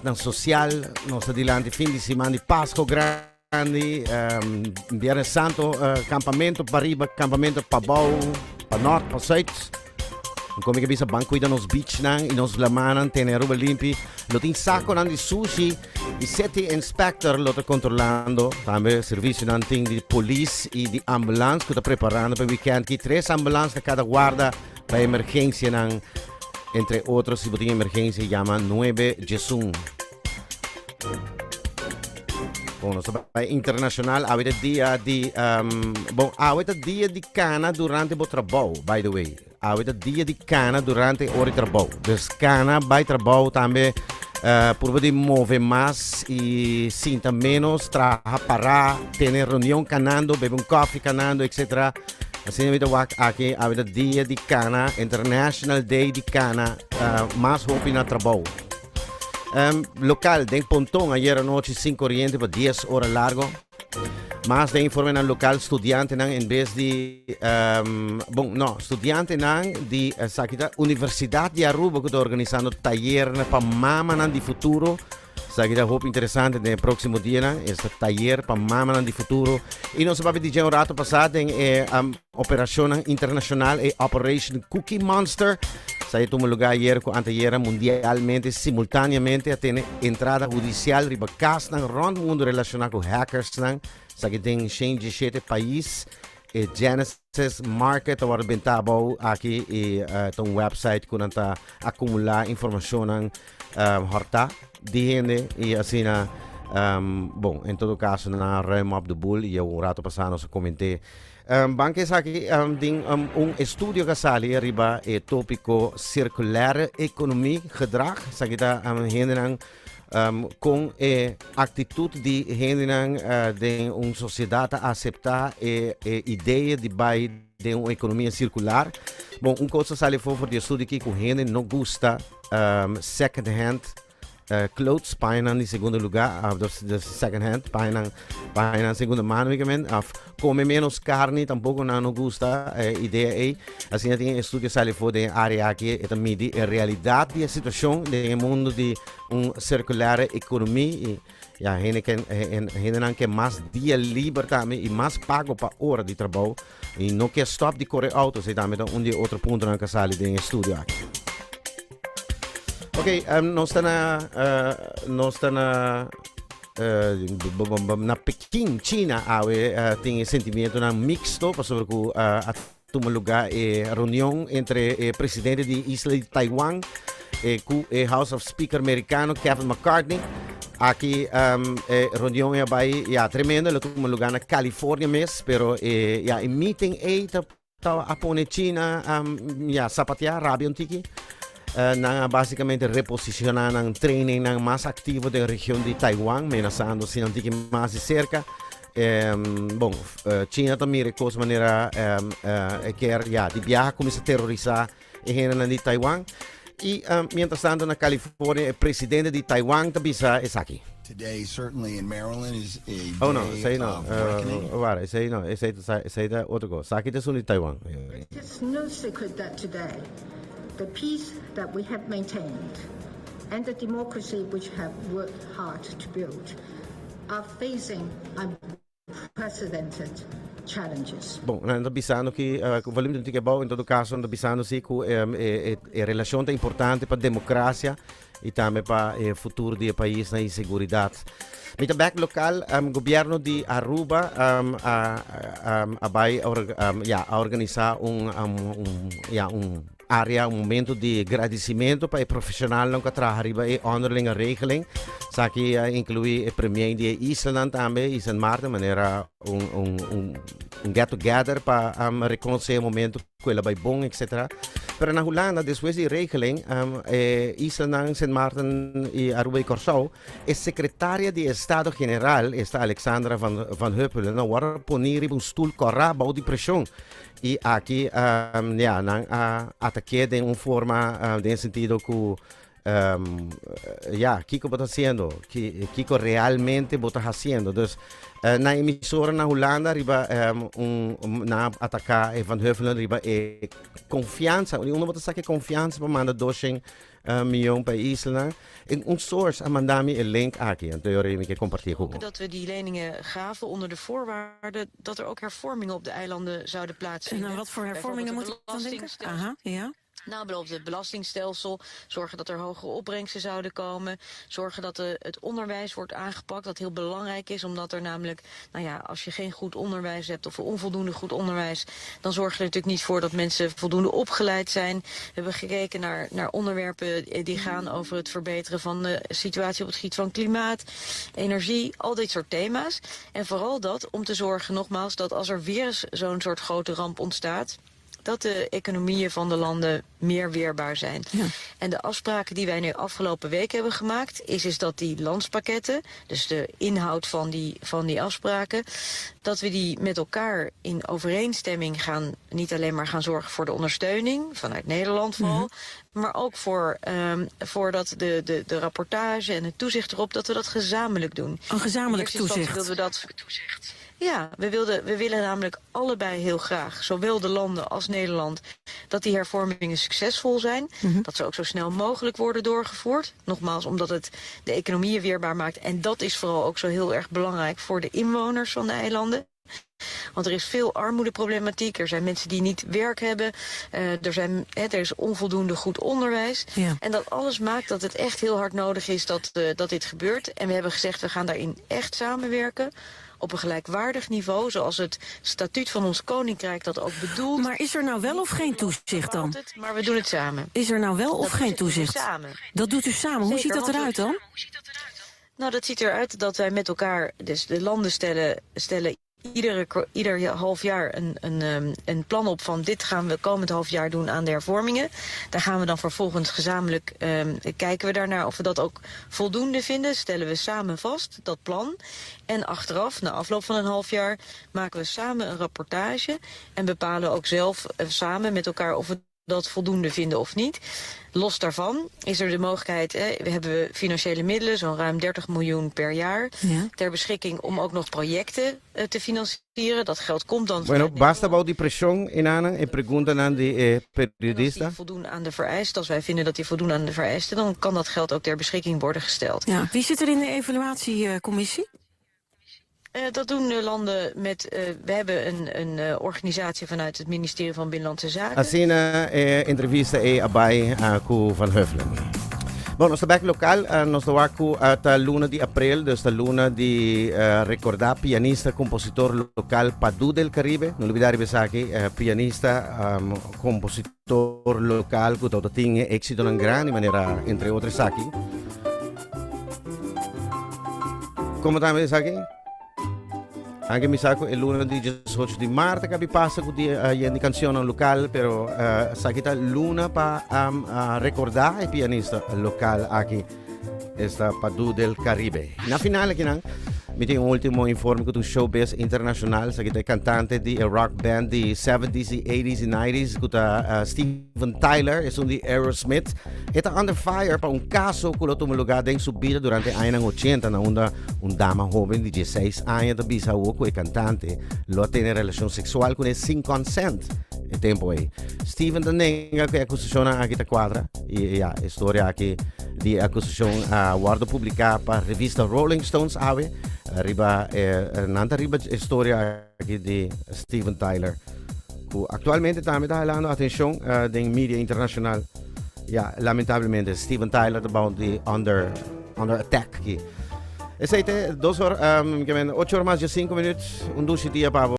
Nan social, nos ta dilanti fin di siman di Pasco Grandi, Viernes Santo, campamento pa riba, campamento pa bou, pa nort, pa zuid. Como que bisa ban cuida nos beachnan y nos lamanan, tene Aruba limpi. Lo tin saconan di sushi y city inspector lo ta controlando. Tambe servicionan tin di polis y di ambulance cu ta preparando pa weekend ki tres ambulance na cada guarda pa emergencianan. Entre otro, si bo tin emergencia, yama 911. Bon, nos bai internacional. Awe ta dia di... Bon, awe ta dia di cana durante bo trabou, by the way. Awe ta dia di cana durante ora di trabou. Dus cana bai trabou tambe, purba di move mas y sinta menos, traha para, tene reunion canando, bebe un koffie canando, etcétera. Asina mi ta wak aki awe ta dia di cana, International Day di cana, mas hopi na trabou. Local den Ponton ayer anochi sin coriente pa 10 ora largo. Mas den informenan local studiantenan en bes di bon no studiantenan di esaki ta Universidad di Aruba cu ta organisando tayernan pa mamanan di futuro. Esaki ta hopi interesante den e próximo dianan. Esta tayer pa mamanan di futuro. Y nos a papia di dje un rato pasá den e operacionnan internacional, e Operation Cookie Monster. Esaki a tuma lugar ayer cu anteayera mundialmente, simultaneamente a tene entrada hudicial riba casnan rond mundo relaciona cu hackersnan. Esaki den 117 pais. E Genesis Market ta wòrdu bentá abou aki i ta un website ku nan ta akumulá informashonnan hòrtá di hende i asina bon en todo kaso nan a ruim op de boel i un rato pasá nos a koment'é. Banka esaki den un estudio ku a sali riba e tópiko Circulaire Economie Gedrag esaki ta hendenan Con e actitud di hendenan den un sociedad ta acepta e idea di bay den un economia circular? Bon, un cos ta sali afo for di e studio aki cu hende no gusta second hand clothes, pañanan di segundo lugar, of second hand, pañanan, pañanan segunda mano, of Come menos carni tampoco nan no gusta e idea ey. Asina tin e estudio sali for den e area aki e ta midi e realidad di e situacion den e mundo di un circulaire economie y ya hende ke hendenan ke mas dia liber tambe y mas pago pa ora di trabou y no ke stop di core auto. Esey tambe ta un di e otro puntonan ku a sali den e estudio aki. Ok, nos ta na nos ta na Na Peking, China, awe tin e sentimientonan mixto pasobra cu a tuma lugar e reunion entre e presidente di isla di Taiwan cu e House of Speaker Mericano Kevin McCartney. Aki e reunion a bay ya tremendo, el a tuma lugar na California mes, pero e ya e meeting ey ta Ta a pone China ya sapateá, rabia un tiki. Nan a básicamente reposicioná nan trainingnan mas activo den region di Taiwan, menasando asina un tiki mas di cerca. Bon, China ta mira e cos manera e kier ya di biaha cuminsa terorisa e hendenan di Taiwan. Y mientras tanto na California e presidente di Taiwan ta bisa esaki. Today certainly in Maryland is a Oh no, day esey no. of reckoning. Wara, esey no, esey ta esey ta otro cos. Esaki ta esun di Taiwan. It is no secret that today the peace that we have maintained and the democracy which have worked hard to build are facing unprecedented challenges. Bon, nan ta bisando ki ku volume di un tiki abou, en todo kaso nan ta bisando si ku e relashon ta importante pa demokrasia i tambe pa e futuro di e paisnan i seguridat. Mi ta bek lokal, gobierno di Aruba a a bai ya a organisa un un ya un Area un momento di gradicimento pa e profesionalnan cu a traha riba e onderlinge regeling. Esaki a inclui e premier di e islanan tambe y Sint Maarten manera un, un, un, un get together pa reconoce e momento cu el a bay bon, etc. Pero na Hulanda, despues di e regeling, e islanan Sint Maarten y Aruba y Corsou, e secretaria di Estado General, esta Alexandra van, van Huffelen, a worde poni riba un stoel cora bou di presion. I aki ya nan a atak'é den un forma den e sentido ku ya kiko bo ta hasiendo, kiko realmente bo ta hasiendo. Dus na emisora na Hulanda riba un nan a ataká e Van Huffelen riba e konfiansa, unda bo ta saka e konfiansa pa manda doshen. Mion pa e islanan. En un source a manda mi e link aki, anto yo mi ke kompartí ku bo. Dat we die leningen gaven onder de voorwaarde dat er ook hervormingen op de eilanden zouden plaatsvinden. En aan wat voor hervormingen moet ik dan denken? Aha, ja. Nou, bijvoorbeeld het belastingstelsel. Zorgen dat er hogere opbrengsten zouden komen. Zorgen dat het onderwijs wordt aangepakt. Dat heel belangrijk is, omdat er namelijk, nou ja, als je geen goed onderwijs hebt of onvoldoende goed onderwijs, dan zorg je er natuurlijk niet voor dat mensen voldoende opgeleid zijn. We hebben gekeken naar onderwerpen die gaan over het verbeteren van de situatie op het gebied van klimaat, energie, al dit soort thema's. En vooral dat om te zorgen, nogmaals, dat als er weer eens zo'n soort grote ramp ontstaat, dat de economieën van de landen meer weerbaar zijn. En de afspraken die wij nu afgelopen week hebben gemaakt, is dat die landspakketten, dus de inhoud van die afspraken, dat we die met elkaar in overeenstemming gaan, niet alleen maar gaan zorgen voor de ondersteuning, vanuit Nederland vooral, maar ook voor dat de rapportage en het toezicht erop, dat we dat gezamenlijk doen. Een gezamenlijk In eerste instantie toezicht. wilden we dat. Ja, we willen namelijk allebei heel graag, zowel de landen als Nederland, dat die hervormingen succesvol zijn. Dat ze ook zo snel mogelijk worden doorgevoerd. Nogmaals, omdat het de economieën weerbaar maakt. En dat is vooral ook zo heel erg belangrijk voor de inwoners van de eilanden. Want er is veel armoedeproblematiek. Er zijn mensen die niet werk hebben. Hè, er is onvoldoende goed onderwijs. En dat alles maakt dat het echt heel hard nodig is dat dit gebeurt. En we hebben gezegd, we gaan daarin echt samenwerken. Op een gelijkwaardig niveau, zoals het statuut van ons koninkrijk dat ook bedoelt. Maar is er nou wel of geen toezicht dan? Het, maar we doen het samen. Is er nou wel of Dat geen doen we toezicht? samen. Dat doet u samen. Hoe Zeker, ziet dat want eruit dan? Nou, dat ziet eruit dat wij met elkaar, dus de landen stellen ieder half jaar een plan op van: dit gaan we komend half jaar doen aan de hervormingen. Daar gaan we dan vervolgens gezamenlijk, kijken we daarnaar of we dat ook voldoende vinden. Stellen we samen vast, dat plan. En achteraf, na afloop van een half jaar, maken we samen een rapportage en bepalen ook zelf samen met elkaar of we dat voldoende vinden of niet. Los daarvan is er de mogelijkheid, hè, we hebben financiële middelen, zo'n ruim 30 miljoen per jaar, ter beschikking om ook nog projecten te financieren. Dat geld komt dan Bueno, basta bou di preshon einan e preguntanan di periodista. Die voldoen aan de vereisten. Als wij vinden dat die voldoen aan de vereisten, dan kan dat geld ook ter beschikking worden gesteld. Ja. Wie zit er in de evaluatiecommissie? Dat doen de landen met. We hebben een organisatie vanuit het ministerie van Binnenlandse Zaken. Asina entrevista e a bai ku Van Huffelen. Bon, nos ta lokal, nos ta ku ta luna di april, dus ta luna di rekordá pianista, kompositor lokal Padu del Caribe. No lubidá esaki, pianista, kompositor lokal ku tin éksito na grandi manera, entre otro esaki. Kon tambe esaki? Anke mi sa ku e luna di 18 di mart ku a pasa ku dia di kanshon lokal, pero esaki ta luna pa rekordá e pianista lokal aki, esta Padu del Caribe. Na final akinan, mi tin un último informe ku showbiz internashonal, esaki ta kantante di rock band di 70s, 80s i 90s, ku Steven Tyler, e un di Aerosmith, ta under fire pa un kaso ku a tuma lugá den su bida durante añanan 80, na unda un dama hóben di 16 aña ta bisa ku e kantante lo a tene relashon seksual kuné sin consent e tempu ei. Steven ta nenga ku e akusashon aki ta kuadra i ya, e historia aki di akusashon a wòrdu publiká pa revista Rolling Stones awe riba nan ta riba historia aki di Steven Tyler ku aktualmente tambe ta halando atenshon den media internashonal. Ja, lamentablemente Steven Tyler ta di under attack aki. Esei 2 or, 8 or mas 5 minüt, un dushi dia pa.